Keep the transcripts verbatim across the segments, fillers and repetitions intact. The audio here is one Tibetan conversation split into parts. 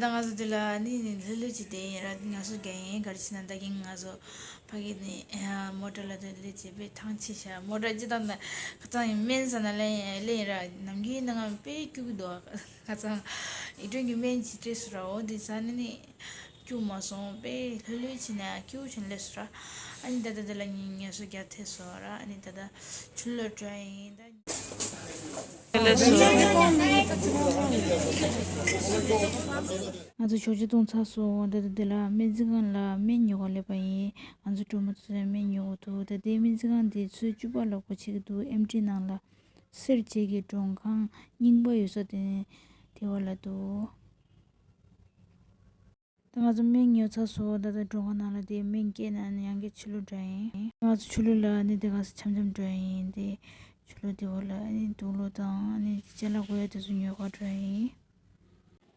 ང་ཚོ་དེ་ལ་ནི་ལྷོད་ལྷོད་ཅིག་བསྡད་ཡིན་ར། ང་ཚོ་རྒྱ་ཡིན་ག་རེ་བྱས་ན་ད་གིན་ང་ཚོ་ཕ་གི་ནི་མོ་ཊ་ལ་ལྷོད་ལྷོད་བྱས་པས་ཐང་ཆད་ཤག་མོ་ཊ་ཅི་དང་ད་ཁ་ཚང་ཡིན་སྨན་ཟ་ན་ལེན་ལེན་ར། ནམ་རྒྱུན་ནང་ང་དཔེ་སྐྱུག་གི་འདུག་ཁ་ཚང་ཨི་ཀྲོན་གྱི་སྨན་ཅིག་སྤྲད་སོང་ར། འོ་དེ་ཟ་ནི་ནི་སྐྱུག་མ་སོང་། དཔེ་ལྷོད་ལྷོད་བྱས་ནས་སྐྱུག་བྱས་ནས་སླེབས་སོང་ར། ཨ་ནི་ད་ལྟ་དེ་ལ་ངས་ངལ་གསོ་རྒྱག་ཐེངས་སོང་ར། ཨ་ནི་ད་ལྟ་ཆུ་ལོག་འགྲོ་ཡིན་ད། ང་ཚོ་ཞོགས་ཇ་བཏུང་ཚར་སོང་། ད་ལྟ་འདི་ལ་སྨན་རྩིས་ཁང་ལ་སྨན་ཉོ་ག་སླེབས་པ་ཡིན། ང་ཚོ་སྒྲོལ་མ་ཚོས་སྨན་ཉོ་གི་འདུག་ད་ལྟའི་སྨན་རྩིས་ཁང་འདི་ཚོད་བཅུ་པ་ལ་སྒོ་ཕྱེ་གི་འདུག་ཨེམ་ཊི་ནང་ལ་སེར་བྱེས་ཀྱི་མགྲོན་ཁང་རྙིང་པ་ཡོད་ས་དེ་དེ་བ་ལ་འདུག་ད་ང་ཚོ་སྨན་ཉོ་ཚར་སོང་། ད་ལྟ་མགྲོན་ཁང་ནང་ལ་དེ་སྨན་སྐྱེལ་ནས་ཡང་བསྐྱར་ཆུ་ལོག་འགྲོ་ཡིན། ང་ཚོ་ཆུ་ལོག་ལ་ནི་དེ་ག་ས་འཆམ་འཆམ་འགྲོ་ཡིན། དེ་ཆུ་ལོག་དེ་བ་ལ་ནི་དུག་ལོག་དང་ནི་ཅ་ལག་དགོས་ཡ་དེ་ཚོ་ཉོ་ག་འགྲོ་ཡིན།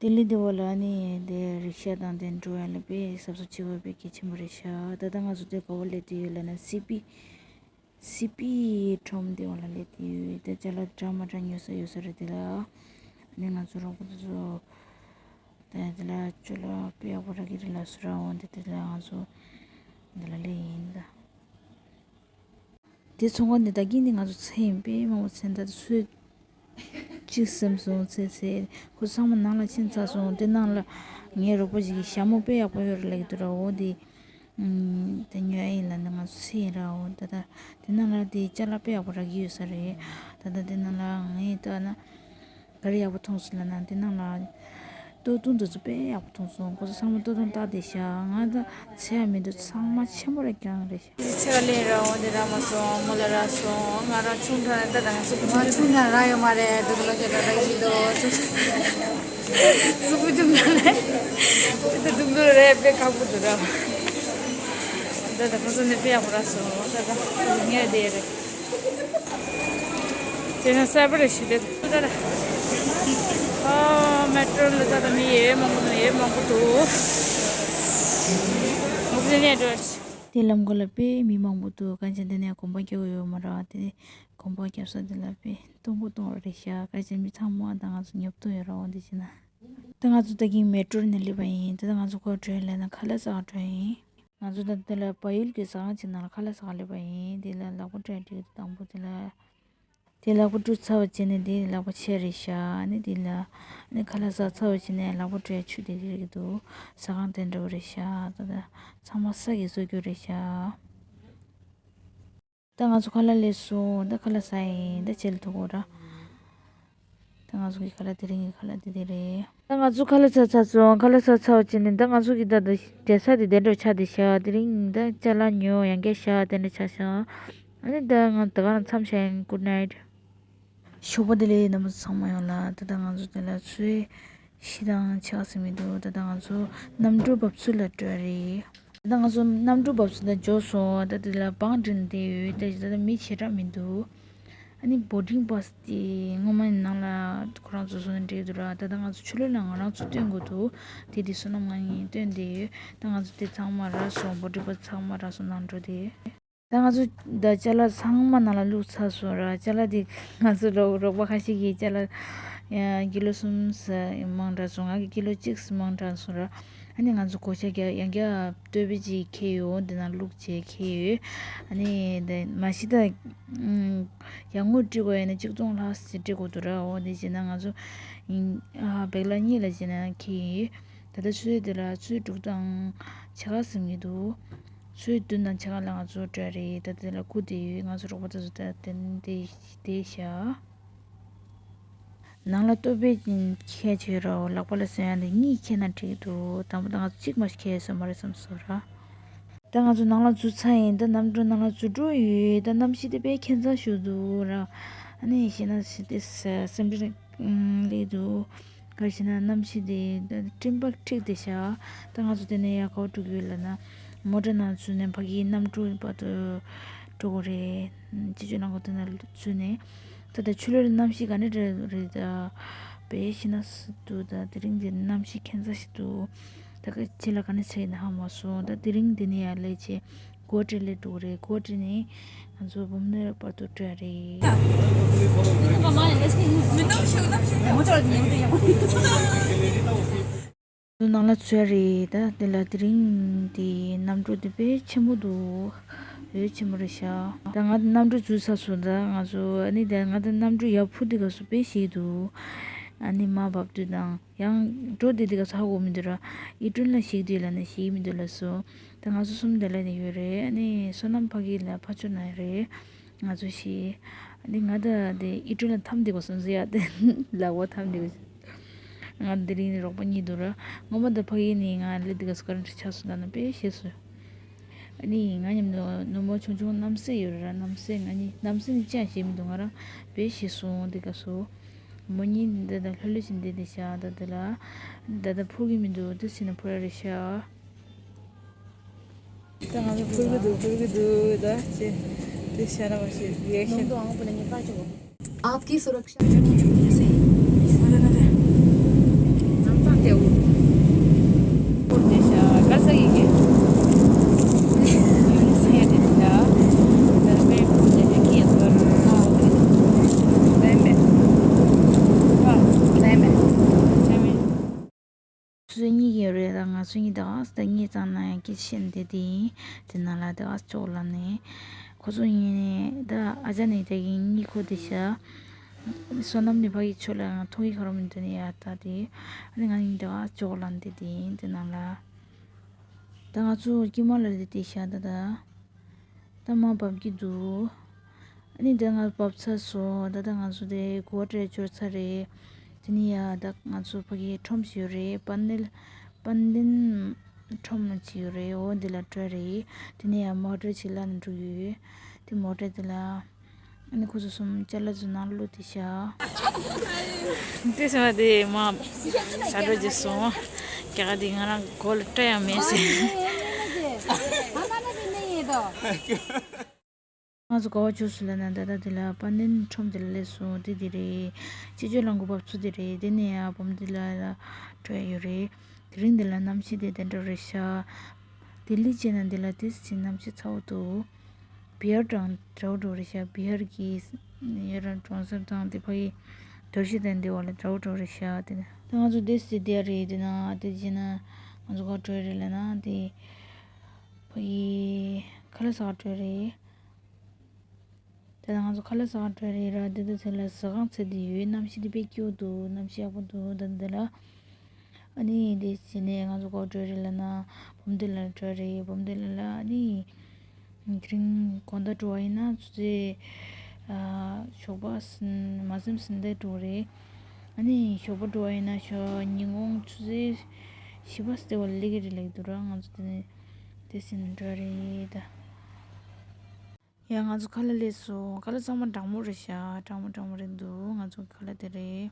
དེ་ལས་དེ་བ་ལ་ནི་དེ་རིག་ཤ་དང་དེ་འགྲོ་ཡ་ལ་དཔེ་གཟབ་གཟབ་བྱེད་དགོས་དཔེ་གལ་ཆེན་པོ་རེད་ཤག་ད་ལྟ་ང་ཚོ་དེ་ག་བ་སླེབས་དུས་ཡོད་ལབ་ན་སི་པི། སི་པི་ཁྲོམ་དེ་བ་ལ་སླེབས་དུས་ཡོད། དེ་ཅ་ལག་འདྲ་མ་འདྲ་ཉོ་ས་ཡོད་ས་རེད། དེ་ལ་ནི་ང་ཚོ་རོགས་པ་དེ་ཚོ་དེ་དེ་ལ་ཅ་ལག་དཔེ་ཡག་པོ་རག་གི་རེད་ལབ་སོང་ར། འོ་དེ་དེ་ལ་ང་ཚོ་དེ་ལ་སླེབས་ཡིན་ད། དེ་ཚོང་ཁང་འདི་ད་གིན་འདི་ང་ཚོ་ཚད་ཡིན་པས་མང་པོ་ཚད་ད་ཚོད་གཅིག་སེམས་སོང་ཚད་ཚད་ཁོ་ཚང་མ་ནང་ལ་ཕྱིན་ཚར་སོང་། དེ་ནང་ལ་ངའི་རོགས་པ་ཞིག་གིས་ཞྭ་མོ་དཔེ་ཡག་པོ་ཡོད་རེད་ལབ་ཀྱི་འདུག་ར། འོ་དེ་དེ་ཉོ་ཡ་ཡིན་ལབ་ནས་ང་ཚོ་ཚད་ཡིན་ར། འོ་ད་ད་དེ་ནང་ལ་དེ་ཅ་ལག་དཔེ་ཡག་པོ་རག་གི་ཡོད་ས་རེད། ད་ད་དེ་ནང་ལ་ངས་ལྟ་ན། ག་རེ་ཡག་པོ་མཐོང་སོང་ལབ་ན་དེ་ནང་ལ་ལྟོ་ཐུང་དེ་ཚོ་དཔེ་ཡག་པོ་མཐོང་སོང་། ཁོ་ཚོ་ཚང་མ་ལྟོ་ཐུང་བཏགས་བསྡད་ཤག་ང་ད་ཚད་ཡ་མི་འདུག་ཚང་མ་ཆེན་པོ་རེ་རྐྱང་རེད་ཤག་ཚེ་ར་ལེན་ར་འོང་དེ་ར་མ་སོང་མོ་ལ་ར་སོང་། ང་རང་ཆུང་དྲགས་ནས་ད་ད་ང་ཚོ་ང་ཆུང་དྲགས་ར་ཡོད་མ་རེད། སྡུག་ལོ་ཁྱེད་ར་ར་ཡིན་དོ་སུ་སུ་སུ་བུ་ཆུང་དྲགས་ནས་ད་སྡུག་ལོ་རེད། དཔེ་ཁག་པོ་འདུག་ར། ད་ད་ཁོ་ཚོ་ནས་དཔེ་ཡག་པོ་ར་སོང་། ད་ད་ཁོ་ཚོ་ཉལ་བསྡད་རེད། དེ་ན་གསར་པ་རེ་ཞིག་རེད། ཨ་མེ་ཏྲོ་ལ་ད་ད་མི་ཡེ་མང་པོ་འདུག་ཡེ་མང་པོ་འདུག་ངོ་ཚ་ནས་འགྲོ། དེ་ལམ་ཁ་ལ་དཔེ་མི་མང་པོ་འདུག་གང་ཅི་འདི་ནས་གོམ་པ་རྒྱག་ཡོད་མ་རེད། དེ་གོམ་པ་རྒྱབ་ས་དེ་ལ་དཔེ་སྟོང་པོ་སྟོང་རེད་ཤག་གང་ཅི་མི་ཚང་མ་ད་ང་ཚོ་ཉོབ་ཏོ་ཡོད་ར། འོ་འདི་བྱས་ན་ད་ང་ཚོ་ད་གིན་མེ་ཏྲོ་ནས་སླེབས་པ་ཡིན། ད་ང་ཚོ་ག་པར་འགྲོ་ཡིན་ལབ་ན་ཁ་ལག་ཟ་ག་འགྲོ་ཡིན། ང་ཚོ་ད་དེ་ལ་བལ་ཡུལ་གྱི་ཟ་ཁང་ཅིག་ནང་ལ་ཁ་ལག་ཟ་ག་སླེབས་པ་ཡིན། དེ་ལ་ལག་པ་བཀྲུས་དུས་དང་པོ་དེ་ལ། དེ་ལག་པ་བཀྲུས་ཚར་བ་བྱས་ནས་དེ་ལག་པ་ཕྱེ་རེད་ཤག་ནི་དེ་ལ་ནི་ཁ་ལག་ཟ་ཚར་བ་བྱས་ནས་ལག་པ་བཀྲུས་ཆུ་དེ་རེད་འདུག་ཟ་ཁང་དེ་འདྲ་བོ་རེད་ཤག་ད་ད་ཚང་མ་ས་གིས་བཟོ་རྒྱུ་རེད་ཤག་ད་ང་ཚོ་ཁ་ལག་སླེབས་སོང་། ད་ཁ་ལག་ཟ་ཡིན། ད་བྱེད་ལ་ཐུག་གོ་ར། ད་ང་ཚོ་གི་ཁ་ལག་དེ་རིང་གི་ཁ་ལག་དེ་དེ་རེད། ད་ང་ཚོ་ཁ་ལག་ཟ་ཚར་སོང་། ཁ་ལག་ཟ་ཚར་བ་བྱས་ནས་ད་ང་ཚོ་གི་ད་ད་བསྡད་ས་དེ་དེ་འདྲ་ཆགས་བསྡད་ཤག་དེ་རིང་ད་ཅ་ལག་ཉོ་ཡང་བསྐྱར་བཞག་དེ་འདྲ་ཆགས་ཤག་ཨ་ནི་ད་ང་ད་ག་རང་མཚམས་བཞག་ཡིན། Good night། ཞོགས་པ་བདེ་ལེགས་རྣམ་པ་ཚང་མ་ཡོང་ལ། ད་ལྟ་ང་ཚོ་དེ་ལ་ཚོད་བཞི་དང་ཕྱེད་ཀ་ཟིན་མི་འདུག་ད་ལྟ་ང་ཚོ་གནམ་གྲུ་འབབ་ཚུགས་ལ་འགྲོ་རེད། ད་ལྟ་ང་ཚོ་གནམ་གྲུ་འབབ་ཚུགས་ལ་འབྱོར་སོང་། ད་དེ་ལ་བང་བསྒྲིགས་བསྡད་ཡོད། ད་ད་ལྟ་མི་ཞེ་དྲག་མི་འདུག་ཨ་ནི་བོར་ཌིང་པ་སི་དེ་སྔོན་མ་ནང་ལ་ཁོ་རང་ཚོ་བཟོས་ནས་འགྲིག་འདུག་ར། ད་ལྟ་ང་ཚོ་ཆུ་ལོག་ལ་ང་རང་ཚོ་སྟོན་དགོས་འདུག་དེ་དེ་བསོད་ནམས་ང་གཉིས་སྟོན་བསྡད་ཡོད། ད་ང་ཚོ་དེ་ཚང་མ་རག་སོང་། བོར་ཌིང་པ་སི་ཚང་མ་རག་སོང་། ནང་འགྲོ་དེ། ད་ང་ཚོ་ད་ཅ་ལག་ཚང་མ་ནང་ལ་བླུགས་ཚར་སོང་ར། ཅ་ལག་དེ་ང་ཚོ་རོགས་རོགས་པ་ཁ་ཤས་ཀྱིས་ཅ་ལག་ཡ་ཀི་ལོ་གསུམ་ཙམ་མང་དྲགས་སོང་། ང་གིས་ཀི་ལོ་གཅིག་ཙམ་མང་དྲགས་སོང་ར། ཨ་ནི་ང་ཚོ་གོ་ཆ་རྒྱག་ཡང་བསྐྱར་ལྟོས་པའི་ཅིག་འཁྱེར་ཡོད། འདི་ནང་བླུགས་བྱས་འཁྱེར་ཡོད། ཨ་ནི་འདི་མ་གཞི་ད་ཡར་ངོ་སྤྲད་དགོས་ཡ་ནི་ཆིག་སྟོང་ལྷག་ཙམ་སྤྲད་དགོས་འདུག་ར། འོ་འདི་བྱས་ན་ང་ཚོ་ཨ་བེག་ལ་གཉིས་ལ་བྱས་ན་འཁྱེར་ཡོད། ད་ལྟ་ཆུ་ཚོད་འདི་ལ་ཆུ་ཚོད་དྲུག་དང་ཕྱེད་ཀ་ཟིན་གྱི་འདུག་ཆུ་ཚོད་བདུན་དང་ཕྱེད་ཀ་ལ་ང་ཚོ་འགྲོ་རེད། ད་དེ་ལ་སྒུག་བསྡད་ཡོད། ང་ཚོ་རོགས་པ་དེ་ཚོ་ད་དེ་ནས་བསྡད་བཞག་ནང་ལ་ལྟོ་ཕད་འཁྱེར་བྱས་རོགས། ལག་པ་ལ་ཟེར་ཡ་འདི་གཉིས་འཁྱེར་ན་འགྲིག་གི་འདུག་དང་པོ་ད་ང་ཚོ་གཅིག་མ་གཏོགས་འཁྱེར་ཡོད་ས་མ་རེད་བསམ་སོང་ར། ད་ང་ཚོ་ནང་ལ་འཛུལ་ཚར་ཡིན། ད་གནམ་གྲུ་ནང་ལ་འཛུལ་འགྲོ་ཡོད། ད་གནམ་གཤིས་དེ་དཔེ་ཁྱད་མཚར་ཞིག་འདུག་ར། ཨ་ནི་གཞན་ན་ཞིག་དེ་སེམས་ཁྲལ་སླེབས་འདུག་ག་རེ་ཟེར་ན་གནམ་གཤིས་དེ་སྤྲིན་པ་འཁྲིགས་བསྡད་ཤག་ད་ང་ཚོ་དེ་ནས་ཡར་ག་པར་འགྲོ་གི་ཡོད་ལབ་ན། མོ་ཊ་ནང་འཛུལ་ནས་ཕ་གིའི་གནམ་གྲུ་བར་དུ་འགྲོ་དགོས་རེད། སྤྱི་སྤྱོད་རླངས་འཁོར་དེ་ནང་འཛུལ་ནས། ད་ལྟ་ཕྱི་ལོགས་ལ་གནམ་གཤིས་ག་འདྲ་རེད། ད་དཔེ་ཤི་ན་སི་འདུག་ད་དེ་རིང་འདི་གནམ་གཤིས་ཁྱད་མཚར་ཞིག་འདུག་ད་ག་ཕྱི་ལ་ག་འདྲ་ཆགས་ཡིན་ཧ་མ་སོང་། ད་དེ་རིང་འདི་ནས་ཡར་སླེབས་བྱས་གོ་ཊི་སླེབས་འགྲོ་གི་རེད། གོ་ཊི་ནས་ང་ཚོ་འབུམ་སྣོད་བར་དུ་འགྲོ་ཡ་རེད། ཚོ་ནང་ལ་ཚུད་ཡ་རེད། ད་དེ་ལ་དེ་རིང་དེ་གནམ་གྲུ་དེ་དཔེ་ཆེན་པོ་འདུག་འོ་ཆེན་པོ་རེད་ཤག་ད་ང་གནམ་གྲུ་འཛུལ་ཚར་སོང་། ད་ང་ཚོ་ཨ་ནི་ད་ང་ད་གནམ་གྲུ་ཡར་འཕུར་དུས་སྐབས་སུ་དཔེ་ཞིག་འདུག་ཨ་ནི་མར་བབས་དུས་དང་ཡང་འགྲོ་དུས་དེ་ག་ཚ་གོ་མི་འདུག་ར། ཨི་ཀྲུན་ལ་ཞིག་དུས་ལ་ནི་ཞིག་མི་འདུག་ལ་སོ། ད་ང་ཚོ་གསུམ་དེ་ལ་ནི་ཡོད་རེད། ཨ་ནི་བསོད་ནམས་ཕ་གི་ལ་ཕ་ཆུ་ན་རེད། ང་ཚོ་ཞིག་ཨ་ནི་ང་ད་དེ་ཨི་ཀྲུན་ལ་འཐམ་དེ་གོ་སོང་ཟེར་ཡ་དེ་ལ་བ་འཐམ་དེ་གོ། ང་དེ་རིང་ནི་རོགས་པ་གཉིས་འདུག་ར། ངོ་མ་ད་ཕ་གི་ནི་ང་ལེ་དེ་ག་སྐར་འདྲ་ཆགས་སོང་། ད་ནི་དཔེ་ཞེས་སོ། ཨ་ནི་ང་མཉམ་དུ་ནུ་མོ་ཆུང་ཆུང་རྣམ་སྲས་ཡོད་ར། རྣམ་སྲས་ང་གཉིས་རྣམ་སྲས་ནི་ཅང་ཤེས་མི་འདུག་ང་རང་དཔེ་ཤེས་སོང་དེ་ག་སོ། མོ་གཉིས་འདི་ད་ལྷོད་ལྷོད་བཞིན་བསྡད་དེ་ཤག་ད་དེ་ལ་ད་ད་འཕུར་གི་མི་འདུག་དེ་ཕྱིན་ན་འཕུར་ཡ་རེད་ཤག་ད་ང་ཚོ་འཕུར་གི་འདུག་འཕུར་གི་འདུག་ད་ཅེ་དེ་ཤ་ན་མ་ཤེས་རི་ཨེག་ཤན། आपकी सुरक्षा। आपकी सुरक्षा। ཚོ་གཉིས་ཀྱི་རེད། ད་ང་ཚོ་གཉིས་ད་ཨ་ད་གཉིས་ཙམ་ན་ཡང་སྐད་ཆ་བཤད་ནས་བསྡད་དེ་ཡིན། དེ་ནང་ལ་ད་ཨ་ཅོག་ལ་ནས་ཁོ་ཚོ་གཉིས་ནས་ད་ཨ་ཅག་ནས་ད་གིན་གཉིད་ཁུག་དེ་ཤག་བསོད་ནམས་ནི་ཕ་གི་ཆོས་ལ་ང་ཐུག་གི་ཁ་རོ་མི་འདུག་ནས་ཡ་ད་དེ་ཨ་ནི་ང་གཉིས་ད་ཨ་ཅོག་ལ་བསྡད་དེ་ཡིན། དེ་ནང་ལ་ད་ང་ཚོ་དཀྱིལ་མ་ལ་བསྡད་དེ་ཤག་ད་ད། ད་མར་བབས་ཀྱི་འདུག་ཨ་ནི་དེ་ང་བབས་ཚར་སོང་། ད་ལྟ་ང་ཚོ་དེ་གོ་བ་སྤྲད་འབྱོར་ཚར་རེད། དེ་ནས་ཡ་ད་ང་ཚོ་ཕ་གིའི་ཁྲོམ་ཞིག་ཡོད་རེད། པན་ནེལ་པན་ནེན་ཁྲོམ་ཅིག་ཡོད་རེད། འོ་འདི་ལ་འགྲོ་རེད། དེ་ནས་ཡ་མོ་ཊ་ཅིག་ལ་ནས་འགྲོ་གི་ཡོད། དེ་མོ་ཊ་དེ་ལ་ཨ་ནི་ཁོ་ཚོ་གསུམ་ཅ་ལག་ཚོ་ནང་བླུགས་དེ་ཤག་དེ་སོང་བ་དེ་མ་ས་འགྲོ་རྗེས་སོང་། རྒྱ་གར་དེ་ང་རང་གོ་ལ་སྤྲད་ཡང་མེད་ཟེར། ང་ཚོ་ག་བ་བྱུང་སོང་ལབ་ན་ད་ལྟ་དེ་ལ་པན་ནེན་ཁྲོམ་དེ་ལ་སླེབས་སོང་། དེ་དེ་རེད། སྤྱི་སྤྱོད་རླངས་འཁོར་བབས་ཚུགས་དེ་རེད། དེ་ནས་ཡ་བུམ་དེ་ལ་ལ་འགྲོ་ཡ་ཡོད་རེད། དེ་རིང་འདི་ལ་གནམ་གཤིས་དེ་དེ་འདྲ་རེད་ཤག་ལྡི་ལི་བྱས་ན་འདི་ལ་དེ་ཕྱིན་གནམ་གཤིས་ཚ་བོ་འདུག་བི་ཧར་དང་འདྲ་བོ་འདྲ་བོ་རེད་ཤག་བི་ཧར་གྱི་ཡ་ར་གྲོང་གསེབ་དང་དེ་ཕ་གི་རྡོ་ཞིག་དང་འདི་བ་ལ་འདྲ་བོ་འདྲ་བོ་རེད་ཤག་དེ་ནས་ད་ང་ཚོ་དེ་སི་དེ་རེད། དེ་ན་དེ་བྱས་ན་ང་ཚོ་ག་འགྲོ་ཡ་རེད་ལབ་ན་དེ་ཕ་གི་ཁ་ལག་ཟ་ག་འགྲོ་ཡ་རེད། ད་ལྟ་ང་ཚོ་ཁ་ལག་ཟ་ག་འགྲོ་རེད་ར། དེ་དུས་ཚོད་ལ་ཟ་ཁང་ཚད་དེ་ཡོད། གནམ་གཤིས་དེ་དཔེ་སྐྱིད་པོ་འདུག་གནམ་གཤིས་ཡག་པོ་འདུག་ད་ལྟ་ལ་ཨ་ནི་དེ་བྱས་ནས་ང་ཚོ་ག་པར་འགྲོ་རེད་ལབ་ན་བུམ་སྡེ་ལ་འགྲོ་རེད། བུམ་སྡེ་ལ་ལ་ཨ་ནི་དེ་རིང་དགོང་དག་འགྲོ་བ་ཡིན་ན་ཆུ་ཚོད་ཨ་ཞོགས་པ་ཟིན་མ་ཟིན་ཟིན་དེ་འགྲོ་རེད། ཨ་ནི་ཞོགས་པ་འགྲོ་བ་ཡིན་ན་ཞོགས་ཉིན་གུང་ཆུ་ཚོད་བཞི་པ་ཟེར་བ་སླེབས་ཀྱི་རེད་ལབ་ཀྱི་འདུག་ར། ང་ཚོ་དེ་ནས་དེ་བྱས་ནས་འགྲོ་རེད་ད། ཡ་ང་ཚོ་ཁ་ལག་སླེབས་སོང་། ཁ་ལག་ཚང་མ་གྲང་མོ་རེད་ཤག་གྲང་མོ་གྲང་མོ་རེད་འདུག་ང་ཚོ་ཁ་ལག་དེ་རེད།